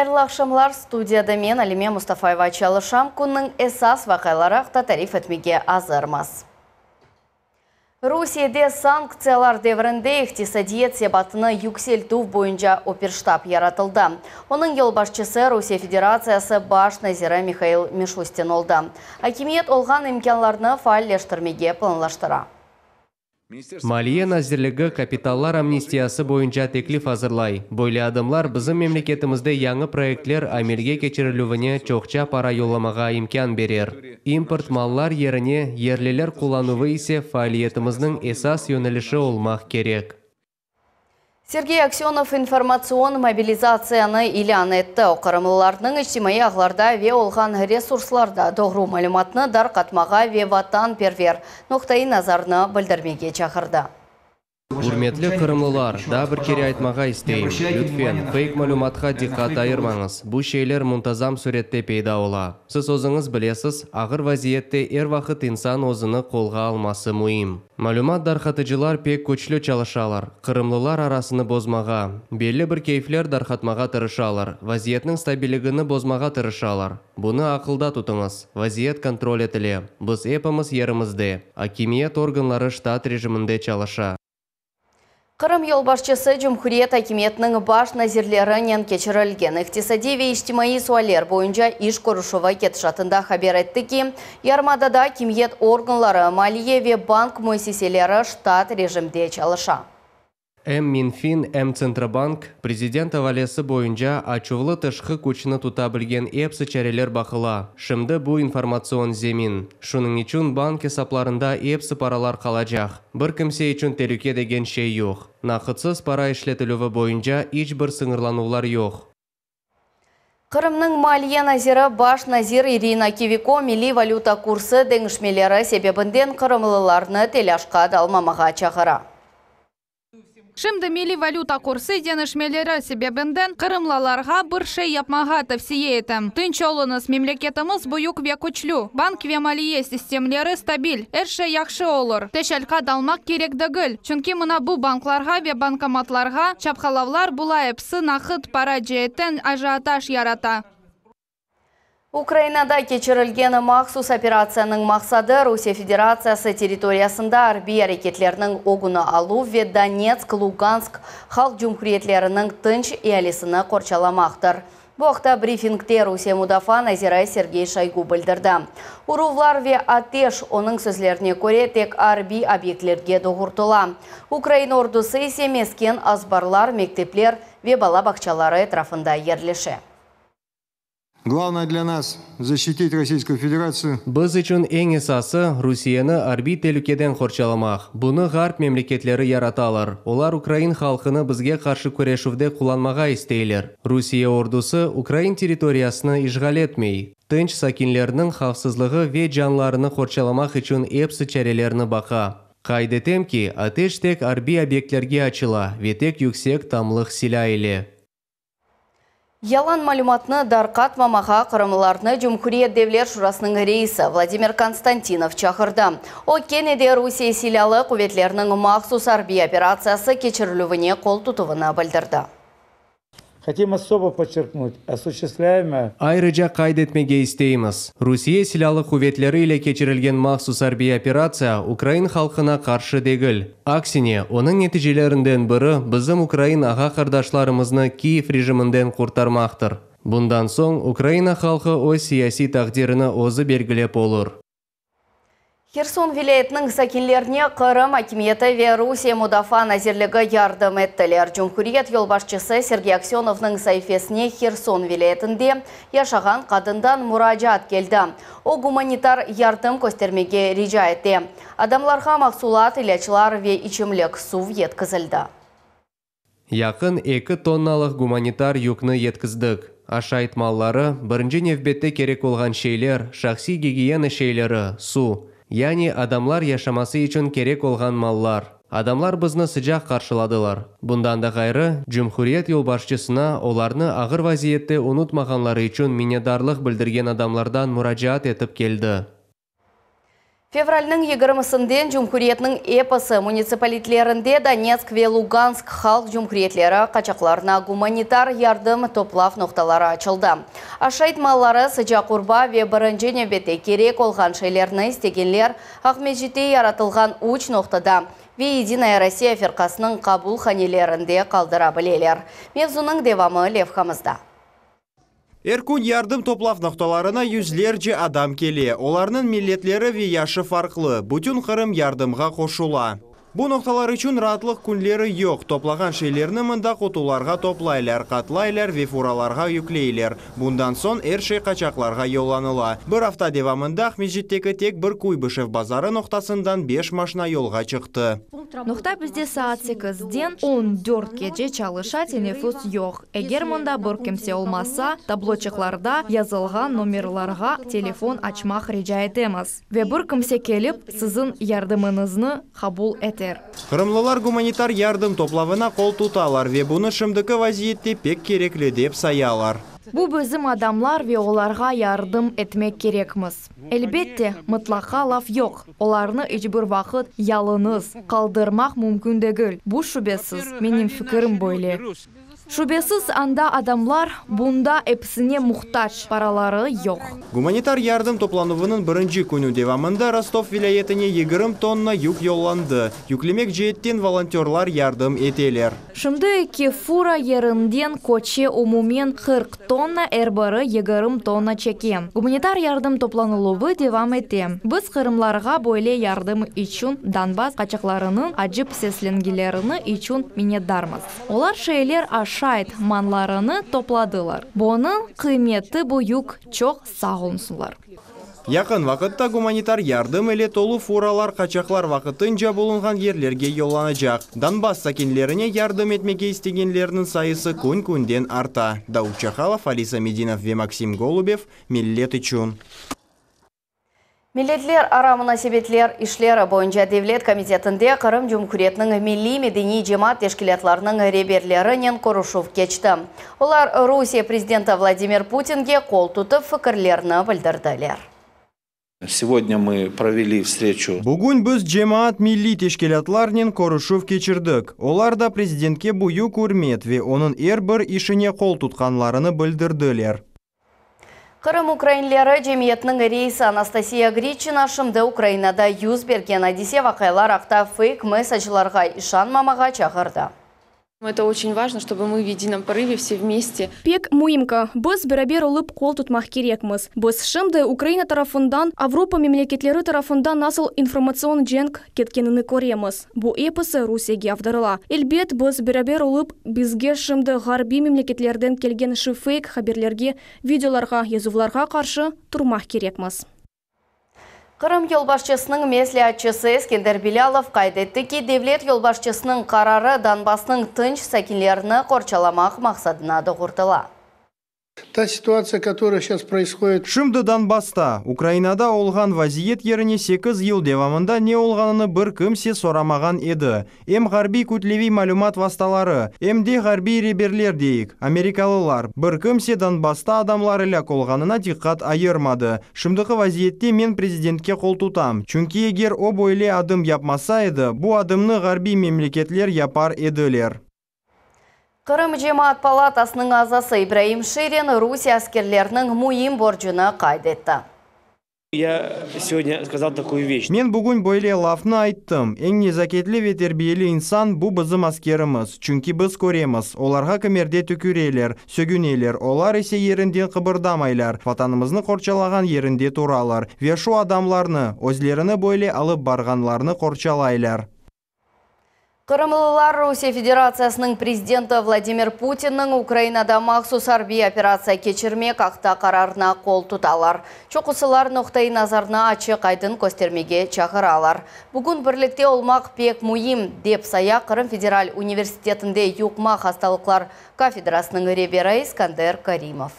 Hayırlı aqşamlar, studiyada men, Alime Mustafayeva çalışam. Künniñ esas vaqiaları aqta tarif etmege azırmız. Rusiyede sanktsiyalar devrinde iqtisadiyat sebatını yükseltüv boyunca operştab yaratıldı. Onıñ yolbaşçısı Rusiye Federatsiyası baş naziri Mihail Mişustin oldı. Akimiyet olğan imkânlarnı faalleştirmege planlaştıra. Maliye nazirligi kapitallar amnistiyası boyunca teklif azırlay. Böyle adımlar bizim memleketimizde yañı proyektler amelge keçirilüvine çoqça para yollamağa imkân berer. İmport mallar yerine yerliler qullanuvı ise faaliyetimizniñ esas yönelişi olmaq kerek. Sergey Aksenov informatsion mobilizatsiyanı ilân etti. O, qırımlılarnıñ içtimaiy ağlarda ve olğan resurslarda doğru malümatnı darqatmağa ve vatanperver noqtaiy nazarnı bildirmege çağırdı. Ürmetli qırımlılar, daa bir kere aytmağa isteyim, lütfen, feyk malümatqa diqqat ayırmañız, bu şeyler muntazam sürette peyda ola. Siz özüñiz bilesiz, ağır vaziyette er vaqıt insan özüni qolğa alması müim. Malümat darqatıcılar pek küçlü çalışalar, qırımlılar arasını bozmağa, belli bir keyfler darqatmağa tırışalar, vaziyetniñ stabilligini bozmağa tırışalar. Bunı aqılda tutıñız, vaziyet kontrol etile, biz epimiz yerimizde, akimiyet organları ştat rejiminde çalışa. Qırım yolbaşçısı cumhuriyet akimiyetiniñ baş nazirlerinen keçirilgen iqtisadiy ve içtimaiy sualler boyunca iş körüşüvi ketişatında haber etti ki, yarımadada akimiyet organları, maliye ve bank müessiseleri ştat rejimde çalışa. Em Minfin, em Tsentrobank, prezident avalesi boyunca açuvlı tışqı küçni tuta bilgen epsi çareler baqıla. Şimdi bu informatsion zemin. Şunıñ içün bank esaplarında epsi paralar qalacaq. Bir kimse içün telüke degen şey yoq. Naqıtsız para işletilüvi boyunca iç bir sıñırlanuvlar yoq. Qırımnıñ maliye naziri, baş nazir İrina Kiviko milliy valüta kursı deñişmeleri sebebinden qırımlılarnı telâşqa dalmamağa çağıra. Şimdi milliy valüta kursı deñişmeleri sebebinden qırımlılarğa bir şey yapmağa tavsiye etem. Tınç oluñız, memleketimiz büyük ve küçlü, bank ve maliye sistemleri stabil, er şey yahşı olur. Teşalqa dalmaq kerek degil, çünki mına bu banklarğa ve bankomatlarğa çapqalavlar bula episi naqıt para ceetten ajiotaj yarata. Ukrainada keçirilgen mahsus operatsiyanıñ maqsadı Rusiye Federatsiyası territoriyasında arbiy areketlerniñ ögüni aluv ve Donetsk, Lugansk halq cumhuriyetleriniñ tınç ealisini qorçalamaqtır. Bu aqta brifingde Rusiye Mudafaa naziri Sergey Şoygu bildirdi. Uruvlar ve ateş, onıñ sözlerine köre, tek arbiy obyektlerge doğurtıla. Ukraina ordusı ise mesken azbarlar, mektepler ve bala bağçaları etrafında yerleşe. Glavnoye dlâ nas, zaşçitit Rossiyskuyu Federatsiyu. Biz içün eñ esası, Rusiyeni arbiy telükeden qorçalamaq. Bunı Ğarp memleketleri yaratalar, olar ukrain halqını bizge qarşı küreşüvde qullanmağa isteyler. Rusiye ordusı ukrain territoriyasını işğal etmey, tınç sakinlerniñ havfsızlığı ve canlarını qorçalamaq içün epsi çarelerni baqa. Qayd etem ki, ateş tek arbiy obyektlerge açıla ve tek yüksek tamlıq silâ ile. Yalan malümatnı darqatmamağa qırımlılarnı Cumhuriyet Devlet Şurasınıñ reisi Vladimir Konstantinov çağırdı. O, kene de Rusiye Silâlı quvetleriniñ mahsus arbiy operatsiyası keçirilüvine qol tutuvını bildirdi. Hotim osobo podçerknut, osushchestvlâyemaya. Ayrıca qayd etmege isteymiz, Rusiye Silâlı quvetleri ile keçirilgen mahsus arbiy operatsiya ukrain halqına qarşı degil. Aksine, onıñ neticelerinden biri bizim ukrain ağa-qardaşlarımıznı Kiyev rejiminden qurtarmaqtır. Bundan soñ Ukraina halqı öz siyasiy taqdirini özü belgilep olur. Herson vilâyetiniñ sakinlerine Qırım akimiyeti ve Rusiye Mudafaa nazirligi yardım ettiler. Cumhuriyet yolbaşçısı Sergey Aksenovnıñ saifesine Herson vilâyetinde yaşağan qadından muracaat keldi. O, gumanitar yardım köstermege rica ete. Adamlarğa mahsulat, ilâclar ve içimlik suv yetkizildi. Yaqın eki tonnalıq gumanitar yükni yetkizdik. Aşayt malları, birinci nevbette kerek olğan şeyler, şahsiy gigiyena şeyleri, suv. Yani adamlar yaşaması içün kerek olğan mallar. Adamlar bizni sıcaq qarşıladılar. Bundan da ğayrı, cumhuriyet yolbaşçısına olarnı ağır vaziyette unutmağanları içün minnetdarlıq bildirgen adamlardan muracaat etip keldi. Fevralniñ 20-sinden cumhuriyetniñ episi munitsipalitlerinde Donetsk ve Lugansk halq cumhuriyetleri qaçaqlarına gumanitar yardım toplav noqtaları açıldı. Aşayt malları, sıcaq urba ve birinci nevbette kerek olğan şeylerni istegenler Aqmescitte yaratılğan üç noqtada ve Yedinaya Rossiya firqasınıñ qabulhanelerinde qaldıra bileler. Mevzunıñ devamı levhamızda. Er kün yardım toplav noqtalarına yüzlerce adam kele. Olarnıñ milletleri ve yaşı farqlı. Bütün Qırım yardımğa qoşula. Bu noqtalar içün raatlıq künleri yoq. Toplağan şeylerni mında qutularğa toplaylar, qatlaylar ve furalarğa yükleyler. Bundan soñ er şey qaçaqlarğa yollanıla. Bir afta devamında Aqmescitteki tek bir Kuybışev bazarı noqtasından beş maşna yolğa çıqtı. Noqta bizde saat 8-den 14-kece çalışa, teneffüs yoq. Eger mında bir kimse olmasa, tabloçıqlarda yazılğan nomerlarğa telefon açmaq rica etemiz. Ve bir kimse kelip, siziñ yardımıñıznı qabul eter. Qırımlılar gumanitar yardım toplavına qol tutalar ve bunı şimdiki vaziyette pek kerekli dep sayalar. Bu bizim adamlar ve olarğa yardım etmek kerekmiz. Elbette, mıtlaqa laf yoq. Olarnı iç bir vaqıt yalıñız qaldırmaq mümkün degil. Bu şübesiz, menim fikirim böyle. Şübesiz, anda adamlar bunda episine muhtac, paraları yoq. Gumanitar yardım toplanuvınıñ birinci künü devamında Rostov vilâyetine 20 tonna yük yollandı. Yüklemek ceetten volontörlar yardım eteler. Şimdi eki fura yerinden köçe, umumen 40 tonna, er biri 20 tonna çeke. Gumanitar yardım toplanıluvı devam ete. Biz qırımlarğa böyle yardım içün, Donbass qaçaqlarınıñ acıp seslengenleri içün minnetdarmız. Olar şeyler, aşayt mallarını topladılar. Bunıñ qıymeti büyük, çoq sağ olsunlar. Yaqın vaqıtta gumanitar yardım ile tolu furalar qaçaqlar vaqtınca bulunğan yerlerge yollanacaq. Donbass sakinlerine yardım etmege istegenlerniñ sayısı kün-künden arta. Davut Çahalov, Alisa Medinov ve Maksim Golubev, Millet içün. Milletler ara munasebetler işleri boyunca Devlet komitetinde Qırım Cumhuriyetiniñ milliy medeniy cemaat teşkilâtlarınıñ reberlerinen körüşüv keçti. Olar Rusiye prezidenti Vladimir Putinge qol tutıp fikirlerini bildirdiler. Сегодня мы провели встречу. Bugün biz cemaat milliy teşkilâtlarnen körüşüv keçirdik. Olar da prezidentke büyük ürmet ve onıñ er bir işine qol tutqanlarını bildirdiler. Qırım ukrainleri cemiyetiniñ reisi Anastasiya Griçina şimdi Ukrainada yüz bergen adise-vaqialar aqta feyk mesajlarğa işanmamağa çağırdı. Это очень важно, чтобы мы в едином порыве все вместе. Pek müim ki, biz beraber olıp qol tutmaq kerekmiz. Biz şimdi Ukraina tarafından, Avropa memleketleri tarafından nasıl informatsion cenk ketkenini köremiz. Bu episi Rusiyege avdarıla. Elbet, biz beraber olıp, bizge şimdi ğarbiy memleketlerden kelgen şu feyk haberlerge, videolarğa, yazuvlarğa qarşı turmaq kerekmiz. Qırım yolbaşçısınıñ mesleatçısı Eskender Bilâlov qayd etti ki, devlet yolbaşçısınıñ qararı Donbassnıñ tınç sakinlerini qorçalamaq maqsadına doğrultıla. Та ситуация, которая сейчас происходит. Şimdi Donbassta, Ukrainada olğan vaziyet yerine 8 yıl devamında ne olğanını bir kimse soramağan edi. Em ğarbiy kütleviy malümat vastaları, em de ğarbiy reberler deyik, amerikalılar, bir kimse Donbassta adamlar elâk olğanına diqqat ayırmadı. Şimdiki vaziyette men prezidentke qol tutam. Çünki eger o böyle adım yapmasa edi, bu adımnı ğarbiy memleketler yapar ediler. Qırım Cemaat Palatasınıñ azası İbraim Şirin Rusiye askerleriniñ müim borcunı qayd etti. Я сегодня сказал такую вещь. Men bugün böyle lafnı ayttım. Eñ nezaketli ve terbiyeli insan bu bizim askerimiz. Çünki biz köremiz. Olarğa kimerde tüküreler, sögüneler. Olar ise yerinden qıbırdamaylar. Vatanımıznı qorçalağan yerinde turalar. Ve şu adamlarnı, özlerini böyle alıp barğanlarnı qorçalaylar. Qırımlılar Rusiye Federatsiyasınıñ prezidenti Vladimir Putinniñ Ukrainada mahsus arbiy operatsiya keçirmek aqta qararına qol tutalar. Çoqusılar noqtai nazarını açıq aydın köstermege çağıralar. Bugün birlikte olmaq pek müim, dep saya Qırım Federal Universitetinde yuqma hastalıqlar kafedrasınıñ reberi İskander Karimov.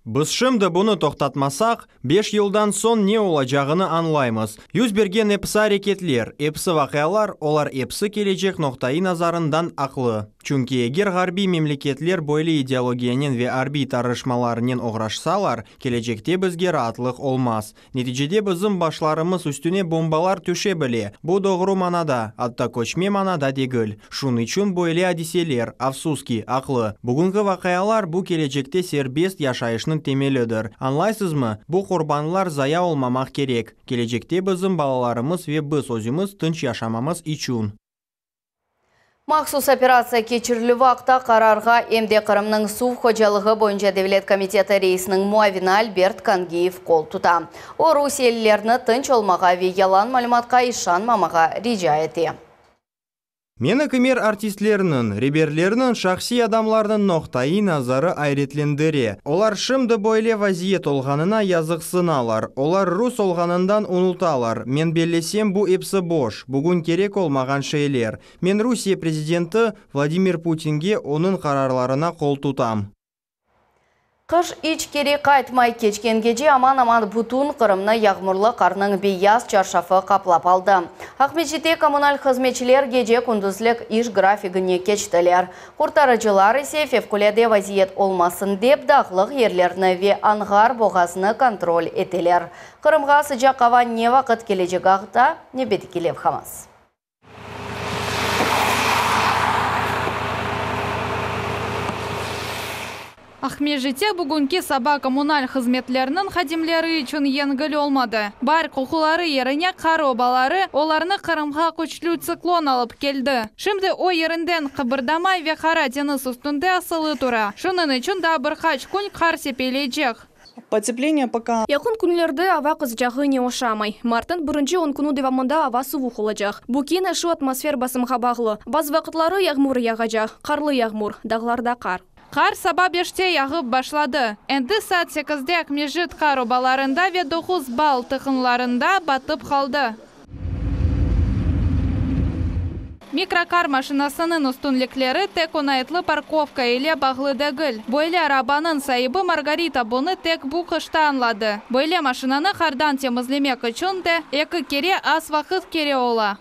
Biz şimdi bunı toqtatmasaq, beş yıldan soñ ne olacağını añlaymız. Yüz bergen episi areketler, episi vaqialar, olar episi kelecek noqtaiy nazarından aqlı. Çünki eger ğarbiy memleketler böyle ideologiyanen ve arbiy tarışmalarnen oğraşsalar, kelecekte bizge raatlıq olmaz. Neticede bizim başlarımız üstüne bombalar tüşe bile. Bu doğru manada, atta köçme manada degil. Şunıñ içün böyle adiseler, afsus ki, aqlı. Bugünki vaqialar bu kelecekte serbest yaşayışnıñ temelidir. Añlaysızmı, bu qurbanlar zaya olmamaq kerek, kelecekte bizim balalarımız ve biz özümiz tınç yaşamamız içün. Mahsus operatsiya keçirilüvi aqta qararğa em de Qırımnıñ suv hocalığı boyunca devlet komiteti reisiniñ muavini Albert Kangiyev qol tuta. O, rusiyelilerni tınç olmağa ve yalan malümatqa işanmamağa rica ete. Meni kimer artistlerniñ, reberlerniñ, şahsiy adamlarnıñ noqtaiy nazarı ayretlendire. Olar şimdi böyle vaziyet olğanına yazıqsınalar. Olar rus olğanından unutalar. Men bellesem, bu episi boş, bugün kerek olmağan şeyler. Men Rusiye prezidenti Vladimir Putinge, onıñ qararlarına qol tutam. Qış iç keri qaytmay. Keçken gece aman-aman bütün Qırımnı yağmurlı qarnıñ beyaz çarşafı qaplap aldı. Aqmescitte kommunal hızmetçiler gece-kündüzlik iş grafigine keçtiler. Qurtarıcılar ise fevqulâde vaziyet olmasın dep, dağlıq yerlerni ve Anğar boğazını kontrol eteler. Qırımğa sıcaq ava ne vaqıt kelecegi aqta nevbetteki levhamız. Aqmescitte bugünki saba kommunal hızmetlerniñ hadimleri içün yengil olmadı. Baar qoquları yerine qar obaları olarnı Qırımğa küçlü tsiklon alıp keldi. Şimdi o yerinden qıbırdamay ve Qara deñiz üstünde asılı tura. Şunıñ içün daa bir qaç kün qar sepeleycek. Potepleniye poka. Yaqın künlerde ava qızacağıne oşamay. Martnıñ birinci on künü devamında ava suvuq olacaq. Bu kene şu atmosfer basımğa bağlı. Bazı vaqıtları yağmur yağacaq, qarlı yağmur, dağlarda qar. Qar saba beşte yağıp başladı. Endi saat sekizde Aqmescit qar obalarında ve 9 bal tıqınlarında batıp qaldı. Mikrokar maşinasınıñ üstünlikleri tek oñaytlı parkovka ile bağlı degil. Böyle arabanıñ saibi Margarita bunı tek bu qışta añladı. Böyle maşinanı qardan temizlemek içün de eki kere az vaqıt kere ola.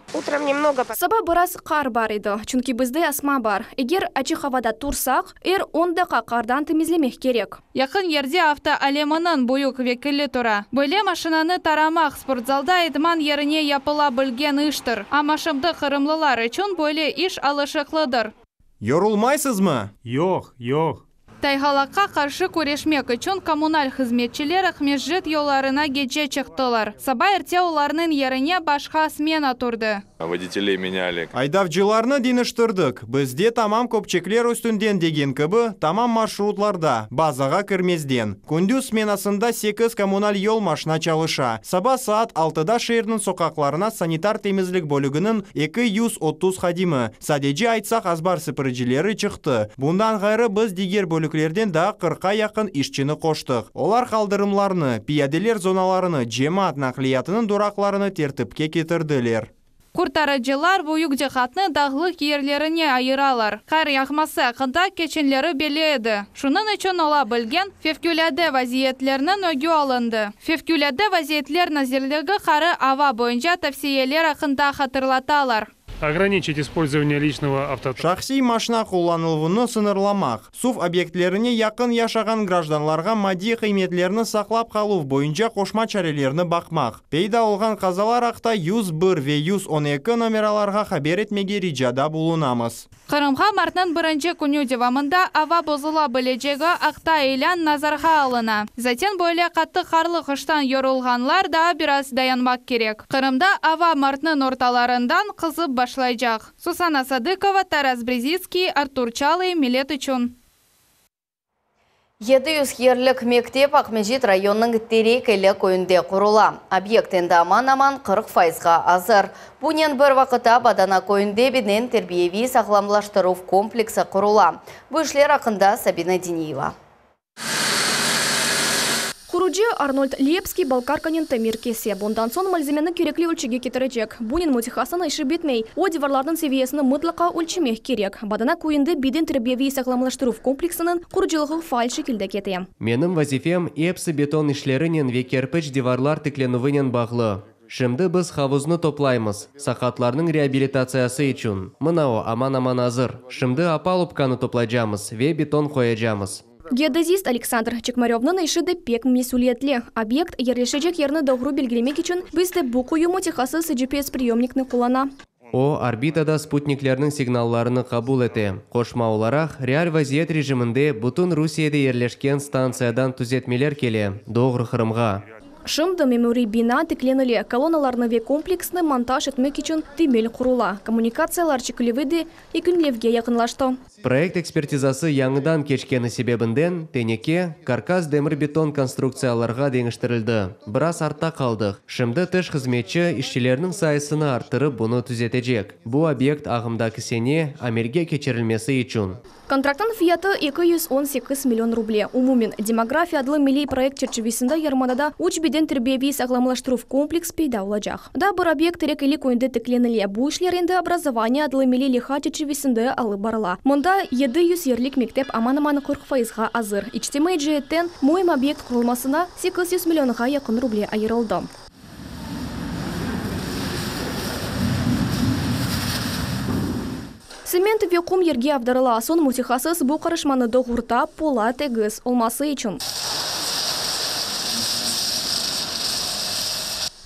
Saba biraz qar bar edi, çünki bizde asma bar. Eger açıq avada tursaq, er on daqqa qardan temizlemek kerek. Yaqın yerde avto aleminiñ büyük vekili tura. Böyle maşinanı taramaq sportzalda idman yerine yapıla bilgen iştir. Amma şimdi qırımlılar içün böyle iş alışıqlıdır. Yorulmaysızmı? Yoq, yoq. Tayğalaqqa qarşı küreşmek içün kommunal hızmetçiler Aqmescit yollarına gece çıqtılar. Saba erte olarnıñ yerine başqa smena turdı. Водителей меняли. Aydavcılarnı deñiştirdik. Bizde tamam köpçekler üstünden degen kibi, tamam marşrutlarda, bazağa kirmezden. Kündüz smenasında sekiz kommunal yol maşina çalışa. Saba saat altıda şeerniñ soqaqlarına sanitar temizlik bölüginiñ 230 hadimi, sadece aytsaq azbar sipiricileri çıqtı. Bundan ğayrı biz diger bölüklerden daa qırqqa yaqın işçini qoştıq. Olar qaldırımlarnı, piyadeler zonalarını, cemaat naqliyatınıñ duraqlarını tertipke ketirdiler. Qurtarıcılar büyük diqqatnı dağlıq yerlerine ayıralar. Qar yağması aqqında keçenleri belli edi. Şunıñ içün ola bilgen fevqulâde vaziyetlerniñ ögü alındı. Fevqulâde vaziyetler nazirligi qarı ava boyunca tavsiyeler aqqında hatırlatalar. Ограничить использование личного авто. Şahsiy maşina qullanıluvını sıñırlamaq, suv obyektlerine yaqın yaşağan grajdanlarğa maddiy qıymetlerni saqlap qaluv boyunca qoşma çarelerni baqmaq, peyda olğan qazalar aqta 101 ve 112 nomeralarğa haber etmege ricada bulunamız. Qırımğa martnıñ birinci künü devamında ava bozula bilecegi aqta ilân nazarğa alına. Zaten böyle qattı qarlı qıştan yorulğanlar daa biraz dayanmaq kerek. Qırımda ava martnıñ ortalarından qızıp başlaycaq. Susanna Sadıkova, Taras Brezitskiy, Artur Çalıy, Millet içün. 700 yerlik mektep Aqmescit rayonınıñ Terek Eli köyünde qurula. Obyekt endi aman-aman 40 fayızğa azır. Bunen bir vaqıtta Badana köyünde beden terbiyeviy sağlamlaştıruv kompleksi qurula. Bu işler aqqında Sabina Diniyeva. Qurucı Arnold Lepskiy bolgarkanen temir kese. Bundan soñ malzemeni kerekli ölçüge ketirecek. Bunen mütehassısnıñ işi bitmey. O, divarlarnıñ seviyesini mıtlaqa ölçemek kerek. Badana köyünde beden terbiyeviy sağlamlaştıruv kompleksiniñ qurucılığı faal şekilde kete. Menim vazifem epsi beton işlerinen ve kerpiç divarlar tiklenüvinen bağlı. Şimdi biz havuznı toplaymız, saqatlarnıñ reabilitatsiyası içün. Mına o, aman-aman azır. Şimdi opalubkanı toplaycamız ve beton qoyacamız. Geodezist Aleksandr Çekmarövnıñ işi de pek mesüliyetli. Obyekt yerleşecek yerni doğru belgilemek içün bizde bu quyu mütehassıs GPS-priyomnikni qullana. O, orbitada sputniklerniñ signallarını qabul ete. Qoşma olaraq, real vaziyet rejiminde bütün Rusiyede yerleşken stantsiyadan tüzetmeler kele, doğru Qırımğa. Şimdi memuriy bina tiklenile, kolonnalarnı ve kompleksni montaj etmek içün temel qurula, kommunikatsiyalar çekilüvi de yekünlevge yaqınlaştı. Proyekt ekspertizası yañıdan keçkeni sebebinden, teneke, karkas demir-beton konstruktsiyalarğa deñiştirildi. Biraz artta qaldıq. Şimdi tış hızmetçi işçilerniñ sayısını arttırıp bunı tüzetecek. Bu obyekt ağımdaki sene amelge keçirilmesi içün. Kontraktnıñ fiyatı 218 million ruble. Umumen, Demografiya adlı milliy proyekt çerçivesinde yarımadada üç beden terbiyeviy sağlamlaştıruv kompleks peyda olacaq. Daa bir obyekt Terek Eli köyünde tiklenile. Bu işler endi Obrazovaniye adlı milliy leyha çerçivesinde alıp barıla. Mında 700 yerlik mektep aman-aman 40 fayızğa azır. İçtimaiy ceetten müim obyekt qurulmasına 800 millionğa yaqın ruble ayırıldı. Tsement ve qum yerge avdarıla, soñ mütehassıs bu qarışmanı doğurta, pola tegiz olması içün.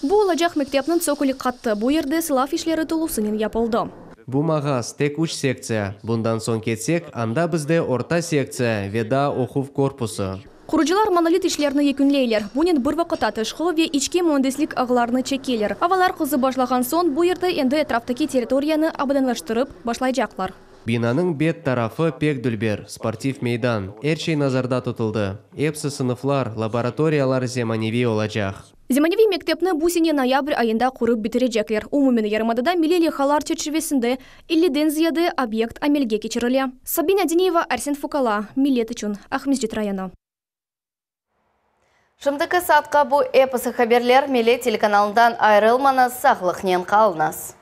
Bu olacaq mektepniñ tsokoli qattı, bu yerde sılav işleri tolusınen yapıldı. Bu mağaz, tek üç sektsiya. Bundan soñ ketsek, anda bizde orta sektsiya ve daa oquv korpusı. Qurucılar monolit işlerini yekünleyler. Bunen bir vaqıtta tışqı ve içki müendislik ağlarını çekeler. Avalar qızıp başlağan soñ, bu yerde endi etraftaki territoriyanı abadanlaştırıp başlaycaqlar. Binanıñ bet tarafı pek dülber, sportiv meydan, er şey nazarda tutuldı. Epsi sınıflar, laboratoriyalar zemaneviy olacaq. Zemaneviy mektepni bu sene noyabr ayında qurıp bitirecekler. Umumen, yarımadada milliy leyhalar çerçivesinde elliden ziyade obyekt amelge keçirile. Sabina Diniyeva, Arsen Fukala, Millet içün, Aqmescit rayonı. Şimdiki saatqa bu episi haberler, Millet telekanalından ayırılmañız, sağlıqnen qalıñız.